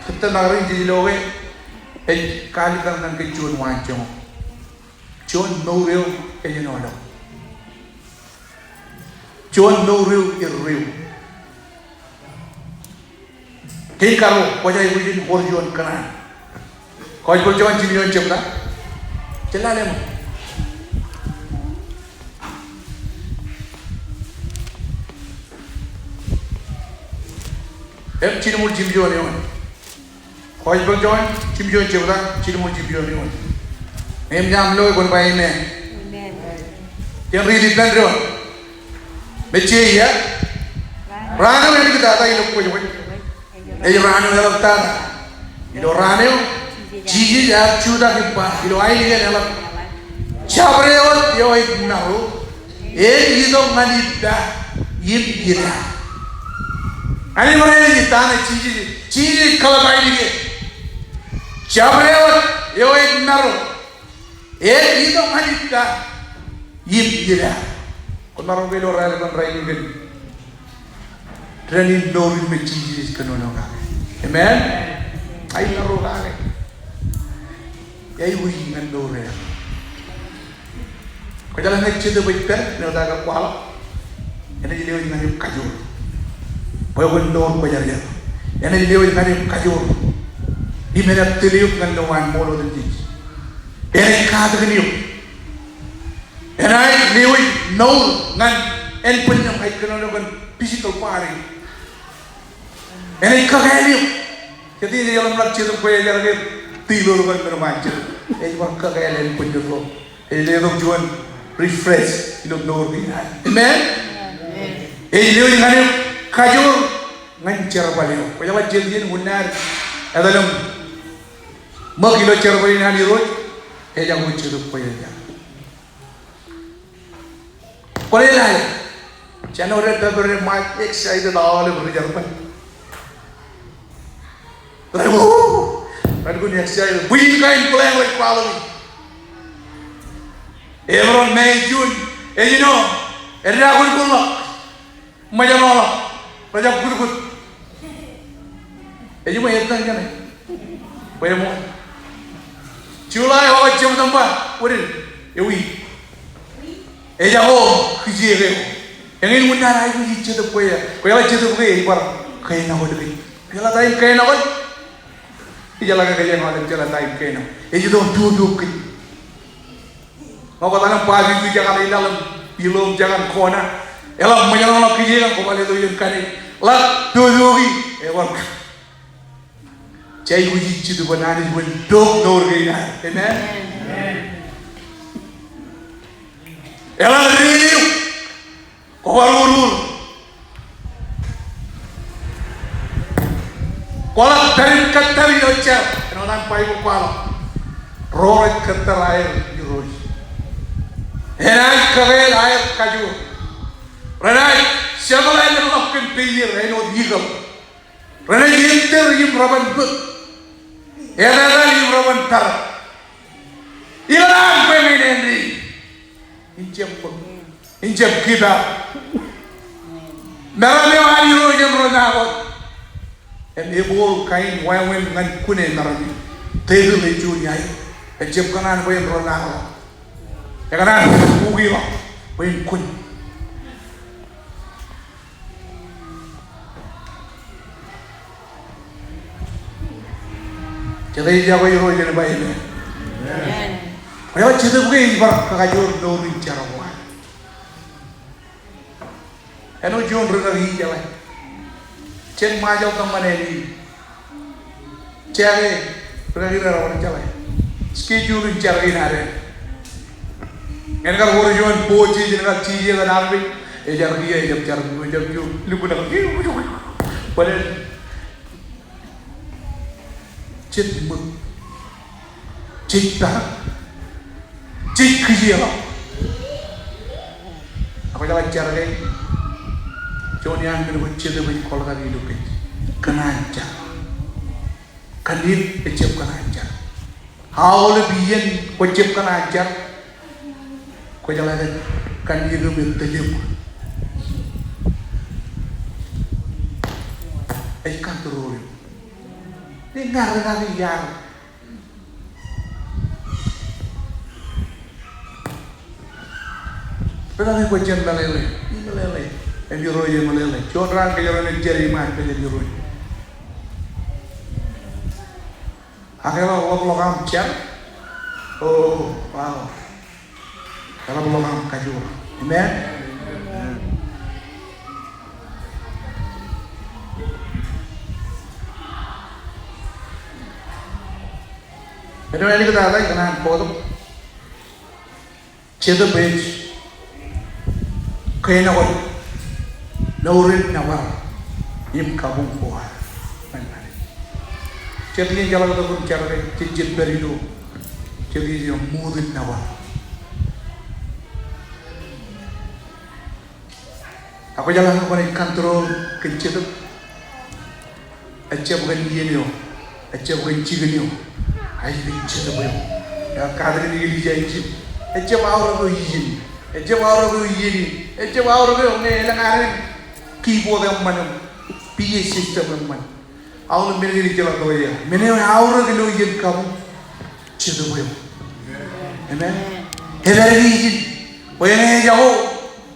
kōttar ṇe rej ilo ke ej kaalikkar ñan kōj juon waanjoñak. Juon mour eo ej āinwōt juon mour eo erreo. Kein karuo, kwōj aikuj in wōr juon kōṇaan. Gospel John jimjuon jebta. Jen lale ṃōk. Im jilñuul jimjuon eoon. Gospel John, jimjuon jebta, jilñuul jimjuon eoon. Im ñe aṃ lo kwōn ba amen. Amen. Jen riiti ippān doon. Mesaia. Raan eo āliktata ilo kwōjkwōj ej raan eo eḷaptata. Ilo raan eo, Jisōs ear jutak im ba ilo ainikiōṃ eḷap, jabdewōt eo ej maro ej itok ñan ippa im ida. Ñan eo rej ej ta ṇe Jisōs, Jisōs ej kōḷap ainikiōṃ. Jabdewōt eo ej maro ej itok ñan ippa im ida. Kwōn maroñ ke ilo raelep in rainin kōn dān in mour in me Jisōs ej kōnono kake. Amen? Aelōñ ro kake. Ej aikuji ñan mour eo. Kwōjeḷā ñe Jetōb ej pād āinwōt aō kwaḷọk, enaaj lewōj ñan eok kajoor bwe kwōn mour kwōjarjar. Enaaj lewōj ñan eok kajoor im enaaj tōl eok ñan lowaan ṃool otemjej. Enaaj katakin eok. Enaaj lewōj mour ñan ānbwinnem, ij kōnono kōn physical body. Enaaj kakāāl eok. Jet iien eḷap ḷọk Jetōb Kwōjarjar ke, ti ilo rūkaki men ṃaan Jetōb. Ej bar kakāāl ānbwinnem ro. Ej letok juon refresh ilo mour kein ad. Amen? Ej lewōj ñan eok kajoor ñan jerbal eo. Kwōjeḷā jet iien unin ad etal im ṃōk ilo jerbal in an Irooj, ejako Jetōb Kwōjarjar. Kwōle lale. January, February, March, excited aolep ri jerbal. Rej, woo! Rej kōn excited. Bwijin kain plan rej kwaḷọk. April, May, June. Ej āinwōt edda kūtkūt ḷọk. Ṃōjṇọ ḷọk. Rej jab kūtkūt. Ej ṃōj etan kōn e. Bwe ṃōj. July, August, September, wōt in, ewi. Ejako kijeek eo. Eñin unin ad aikuji Jetōb Kwōjarjar. Kwōjeḷā Jetōb ke ej bar kein eo kōn kōj. Kwōjeḷā ta in kein eo kōn. Ijeḷā ke kōjeañ aolep jeḷā ta in kein eo. Ej itok tok kōn kōj. Ñe kwō etal im barbecue jekar ilaḷ im ilo im jekar kona. Eḷap ṃōjṇọ ḷọk kijeek eṇ, kwō bar letok iien kanniōk. Ḷak totoki, ebar. Jej aikuji Jetōb bwe Anij en tok mour kein ad. Amen. Eḷak rere eok. Kwō bar urur. Kwō ḷak pād im kōttar ilo jar. Āinwōt an Baibōḷ kwaḷọk. Ro rej kōttar aer Irooj, enaaj kakāāl aer kajoor. Renaaj jeḷā ḷọk kōn peier āinwōt eagle. Renaaj ettōr im reban bōk. Etetal im reban pād. Ikōṇaan bwe ñe āindein in jab bōk, in jab give up. Meram eo an Irooj en ro nabōt. Im ebooḷ kain wāween ñan kune meram eo. Tepil ej juon iaer. Ejjab kōṇaan bwe en ro nabōt. Ekōṇaan bukwi ḷọk bwe en kun. Jet ej jako Irooj en ba amen. Amen. Kwōjeḷā Jetōb ke ej bar kakajoor mour in jar ko ad. Āinwōt juon rūkaki ijeḷā. Jen Ṃajeḷ tōṃṃan āne in. Jake, rūkaki ro raar jeḷā. Schedule in jar kein ad. Ñan kar wōr juon boat, jen kar jijet ñan armej. Ejar kiiō, ejab jar, ejab juon lukkuun. Bōlen jet ṃōk. Jej pād. Jej kijeḷọk. Ak kwōjeḷā jar ke, juon iaan men ko Jetōb ej kōḷkaki ilo kōj. Kōṇaan jar. Kanniōk ejjab kōṇaan jar. Aolep iien kwōjjab kōṇaan jar. Kwōjeḷā ke kanniōk eo me tōl eok. Ej control eok. Ñe ña rūkaki iar. Rūkaki kwōj jen meḷeḷe, imeḷeḷe. Im Irooj emeḷeḷe. Juon raan kōjro naaj jar iṃaan bwe jen Irooj. Ak eḷap ḷapḷọk aṃ jar. Oh, wow. Eḷap ḷọk aṃ kajoor. Amen. Āinwōt āliktata ikōṇaan bōktok. Jetōb ej kein eo kōn mour in nōbar im kabuñ ko ad. Jet iien jeḷak tok im jar ke, jej jab pād ilo. Jet iien ṃoot in nōbar. Ak kwōjeḷā ke kwōnaaj control kōn Jetōb. Ejjab kōn iien eo. Ejjab kōn jikin eo. Ak kōn Jetōb eo. Eo katakin Elija ijin. Ejjab aorōk eo ijin. Ejjab aorōk eo iien in. Ejjab aorōk eo ñe elōñ ad en keyboard eṃṃan im P A system eṃṃan. Aolep men kein ej jeḷā to ia. Men eo aorōk ilo iien kabuñ. Jetōb eo. Amen. Ej pād ijin. Bwe ñe ejako,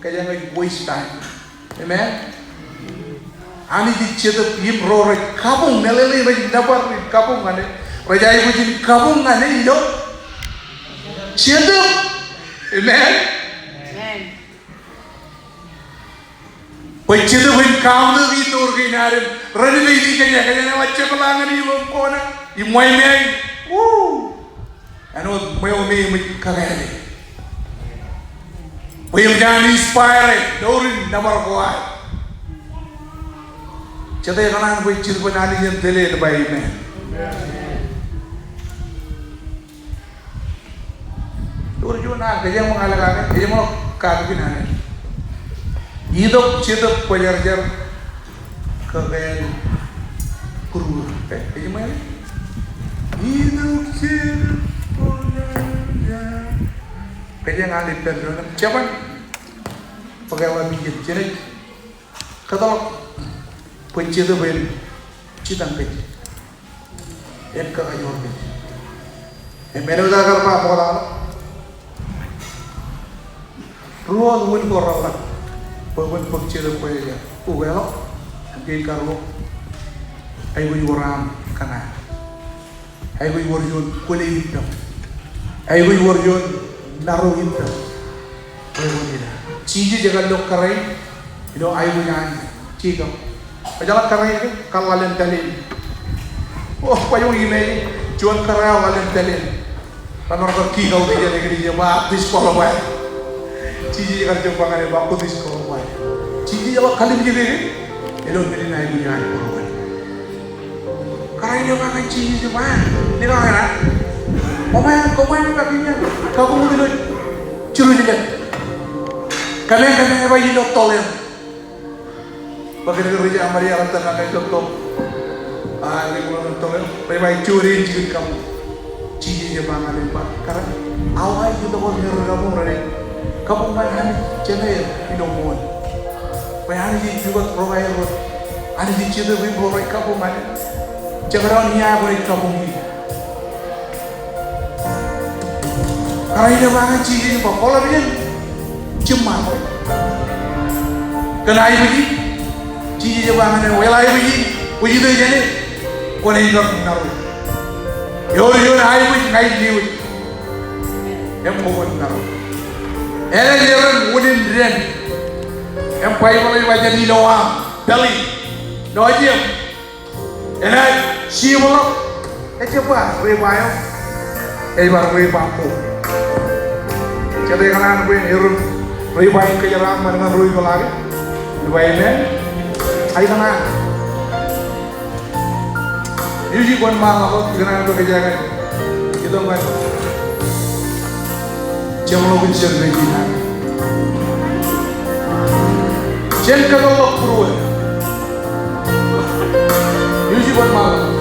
kōjeañ ej waste time. Amen. Anij ej Jetōb im ro rej kabuñ, meḷeḷe in rej nōbar im kabuñ ñan e. Rej aikuj in kabuñ ñan e ilo Jetōb. Amen. Amen. Bwe Jetōb en kautiej itour kein ad im renovate kōjeañ, kōjeañ eḷak jepḷaak ñan e ilo kona im wāween. Woo! Āinwōt ṃweo me eṃōj kakāāle. Bwe eṃōj an inspire mour in nōbar ko ad. Jete kōṇaan bwe Jetōb an Anij en tōl e, ba amen. Ewōr juon an kōjeañ ṃōk ḷọk kake, kōjeañ ṃōk kake in an e. Itok Jetōb Kwōjarjar kōkāāl būruō. Eh, kōjeañ ṃōk? Itok Jetōb Kwōjarjar. Kōjeañ an ippān doon im jeban. Bōk eḷap iien, jenaaj kōtḷọk bwe Jetōb en jitōñ kōj. En kakajoor kōj. Im āinwōt aō kar ba ṃokta ḷọk, ruo wōt wūn ko reḷḷap bwe kwōn bōk Jetōb Kwōjarjar. Ukeḷọk, im kein karuo, aikuj wōr aṃ kōṇaan. Aikuj wōr juon kwōle ippaṃ. Aikuj wōr juon naro ippaṃ. Jisōs ekar lo kōrā in ilo aikuj an Jekob. Ejjeḷọk kōrā in, kar ḷalem pāleen. O, kwōj ṃōk imagine, juon kōrā ḷalem pāleen. Raṇ ro kar kick out ijeṇe, ekar jab disqualify. Jisōs ekar jab ba ñan e, ba kwō disqualify. Jisōs eḷak kallimjeke ilo men in aikuj an būruon. Kōrā in ej ba ñan Jisōs, ba, likao eṇ? Koṃ ba, koṃ ba, kabuñ wōt ilo Jerusalem. Kōmeañ, kōmeañ, ej ba ilo toḷ eṇ. Bwe kōn ke ri Samaria rej tōmak ilo toḷ. A, rej ba ilo toḷ eṇ. Rej ba ej juon in jikin kabuñ. Jisōs ej ba ñan e, ba, kōrā, awa ej itok wōt ñan ri kabuñ renaaj kabuñ ñan Anij Jemāer ilo ṃool. Bwe Anij ej pukot ro aer wōt. Anij ej Jetōb im ro rej kabuñ ñan e. Jekdọọn ia kwōnaaj kabuñ ie? Kōrā in ej ba ñan Jisōs, ba, kwōḷap iien jiṃṃa kwe. Kōn aikuj in. Jisōs ej ba ñan e, wōt aikuj in, kwōj ito jāne, kwōnaaj kar naro. Ewōr juon aikuj ña ij lewōj. Im kwō kwōn naro. Enaaj eran unin dān. Im Baibōḷ ej ba jān ilo aṃ, belly, ilo ajeṃ. Enaaj sipḷọk, ejjab ba ri ba eo, ej ba ri ba ko. Jete kōṇaan bwe en erom ri ba in kōjeraaṃṃan ñan ri peḷaakin? Ri ba, amen. Ij kōṇaan. Music wōnṃaanḷọk wōt, ikōṇaan bwe kōjeañ itok ñan jeṃḷọkin service in. Jen kōtḷọk būruō. Music wōnṃaanḷọk.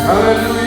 Hallelujah.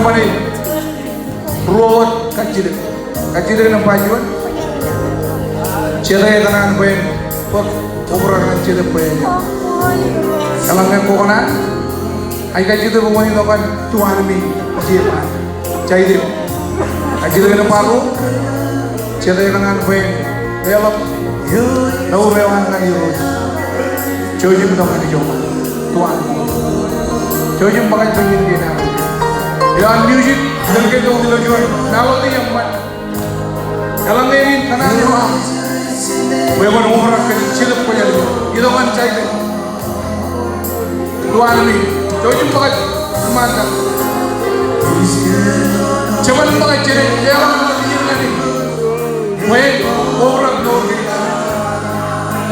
Ruo wōt kajjitōk. Kajjitōk nōṃba juon. Jete etan an bwe en bōk obrak ñan jetōb bwe en. Eḷaññe kwō kōṇaan, ij kajjitōk bwe kwōn itok ñan tu animi ije ṃaan. Jaitōk. Kajjitōk nōṃba ruo. Jete etan an bwe en leḷọk mour eo an ñan Irooj. Jouj im itok ñan ijo ṃaan. Tu animi. Jouj im ṃōkaj bwe iien kein aṃ. Ilo an music, ilo ke tok ilo juon melody eṃṃan. Eḷaññe in kōṇaan eo aṃ bwe kwōn obrak kōn jetōb Kwōjarjar, itok ñan jaitōk. Tu animi, jouj im ṃōkaj, ṃaantak. Jeban ṃōkaj jenaaj leḷọk ilo iien ñan in. Bwe en obrak mour kein.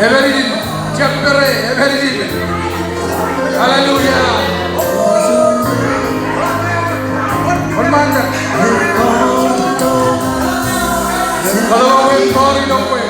Epād ijin, jab pere, epād ijin. Hallelujah. Kwōn ṃaantak. Kōtḷọk bwe en tọọr ilo kwe.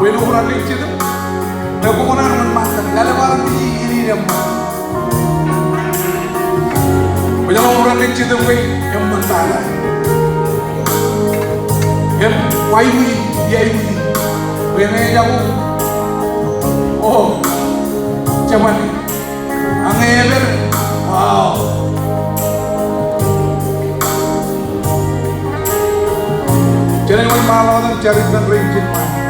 Bwe ilo obrak in Jetōb, eo koṃ ṇa eṃṃan ṃōttan, lale bar in ej eṃṃan. Bwe ilo obrak in Jetōb bwe eṃṃan tata. Im wāween, iwāween. Bwe ñe ejako, o, jeban. Ak ñe epād, wow. Jenaaj ṃōj ṃaḷotan jar ippān rein jilñan.